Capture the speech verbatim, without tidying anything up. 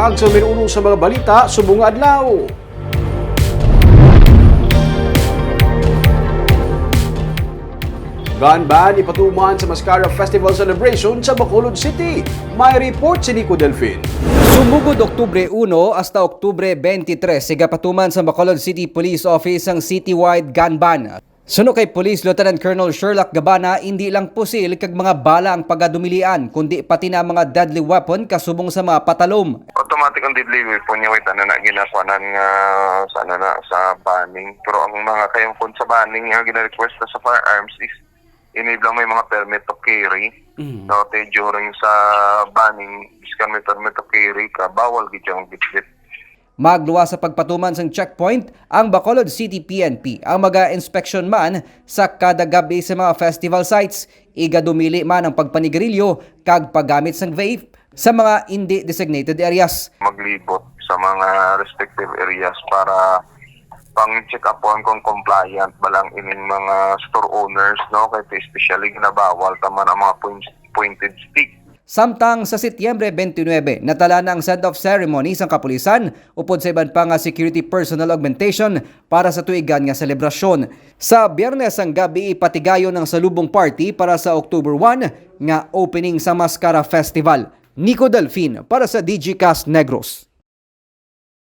Ang sa numero uno sa mga balita subong nga adlaw. Gun ban ipatuman sa Mascara Festival Celebration sa Bacolod City. May report si Nico Delfin. Sumugod Oktubre uno hasta Oktubre twenty-three, sigapatuman sa Bacolod City Police Office ang citywide gun ban. Suno kay Police Lieutenant Colonel Sherlock Gabana, indi lang pusil kag mga bala ang pagadumilian, kundi pati na ang mga deadly weapon kasubong sa mga patalom. Automatic ang deadly weapon niya, wait, ano na, ginakuanan nga sa, ano na, sa banning. Pero ang mga kayong kun sa banning nga gina-request na sa firearms is ini lang may mga permit to carry. Mm. No, te, during sa banning, biskan may permit to carry ka, bawal gid yung bitbit. Magluwas sa pagpatuman sang checkpoint ang Bacolod City P N P. Ang maga-inspeksyon man sa kada gab-i sa mga festival sites, igadumili man ang pagpanigarilyo kag paggamit sang vape sa mga indi designated areas. Maglibot sa mga respective areas para pang-check upon kung compliant ba lang ining mga store owners, no? Kay especially ginabawal taman ang mga point-, pointed stick. Samtang sa Setyembre twenty-nine, natala na ang send-off ceremony sang kapulisan upod sa iban pa nga security personnel augmentation para sa tuigan nga selebrasyon. Sa Biyernes ang gabi, ipatigayon ang salubong party para sa October one nga opening sa Mascara Festival. Nico Delfin para sa Digicast Negros.